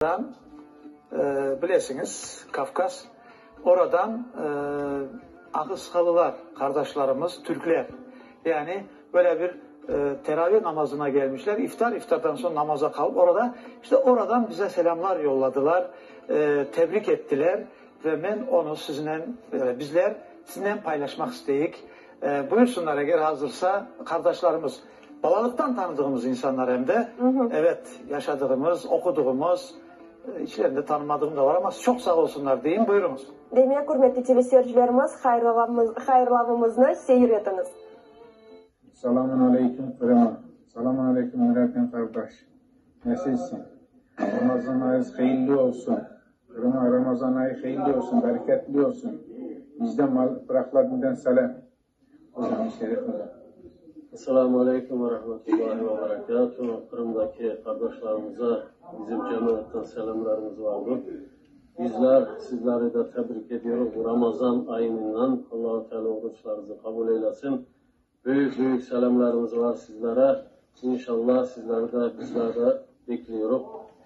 Dan, bilesiñiz, Kavkaz, oradan ağızqalılar, qardaşlarımız, türkler, yani böyle bir teravih namazına gelmişler, iftar, iftardan soñ namaza qalıp, orada, işte oradan bize selâmlar yolladılar, tebrik ettiler ve men onı siznen, bizler siznen paylaşmaq isteyik. Buyursınlar, eger azırsa, qardaşlarımız. Balalıqtan tanıdığımız insanlar em de, evet, yaşadığımız, oquduğımız, içlerinde tanımadığım da var, amma çoq sağ olsunlar deyim. Buyurıñız. Demek, ürmetli teleseyircilerimiz, hayırlavımıznı seyir etiñiz. Salamün aleyküm Qırımım. Salamün aleyküm Nuraddin qardaş. Nasılsıñ? Ramazan ayıñız hayırlı olsun. Qırıma Ramazan ayı hayırlı olsun, bereketli olsun. Bizden Prohladnıdan selam. Hocam, Şerif hocam. Esselamu aleyküm ve rahmetullahi ve berekatuhu. Qırımdaki qardaşlarımıza bizim cemaattan selâmlarımız vardır. Bizler sizleri de tebrik ediyoruz bu Ramazan ayınınan. Allahu Teala oruçlarınızı qabul eylesin. Büyük büyük selâmlarımız var sizlere. İnşallah sizleri de bizler de bekliyoruz.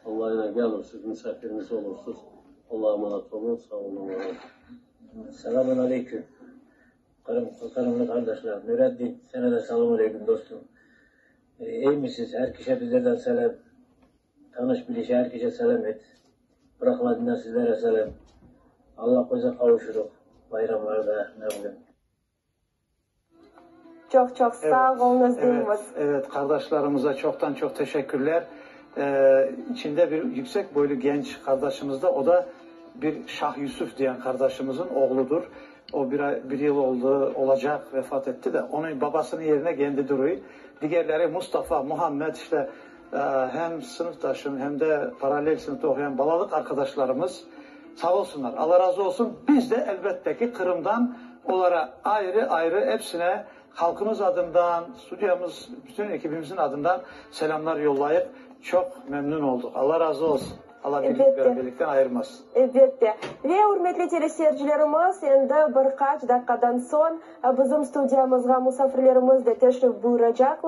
Allahına gelirsiz, misafirimiz olursuz. Allah'a emanet olun, sağ olun, var olun. Selamun aleyküm. Qırım, Qırımlı qardaşlar. Nuraddin, sana da salam aleyküm dostum. İyi misiniz? Herkese bizlerden selam. Tanış biliş herkese selam et. Prohladnıdan sizlere selam. Allah qoysa qavuşurıq bayramlarda, ne bileyim. Çoq çoq sağ oluñız deymiz. Evet, evet, qardaşlarımıza çoqtan çoq teşekkürler. İçinde bir yüksek boylu genç qardaşımız da, o da bir Şah Yusuf diyen qardaşımızın oğludır. O bir ay, bir yıl oldı, olacaq, vefat etti de, onıñ babasınıñ yerine kendi duruy. Digerleri Mustafa, Muhammed, işte, hem sınıfdaşım, hem de parallel sınıfta oquyan balalıq arqadaşlarımız. Sağ olsunlar, Alla razı olsun. Biz de, elbette ki, Qırımdan olara ayrı-ayrı epsine halqımız adından, studiyamız, bütün ekibimizniñ adından selâmlar yollayıq. Çoq memnün olduq. Alla razı olsun. Alla birlik, beraberlikten ayırmasın. Elbette. Ve, ürmetli teleseyircilerimiz, endi bir qaç daqqadan soñ bizim studiyamızğa musafirlerimiz de teşrif buyuracaqlar.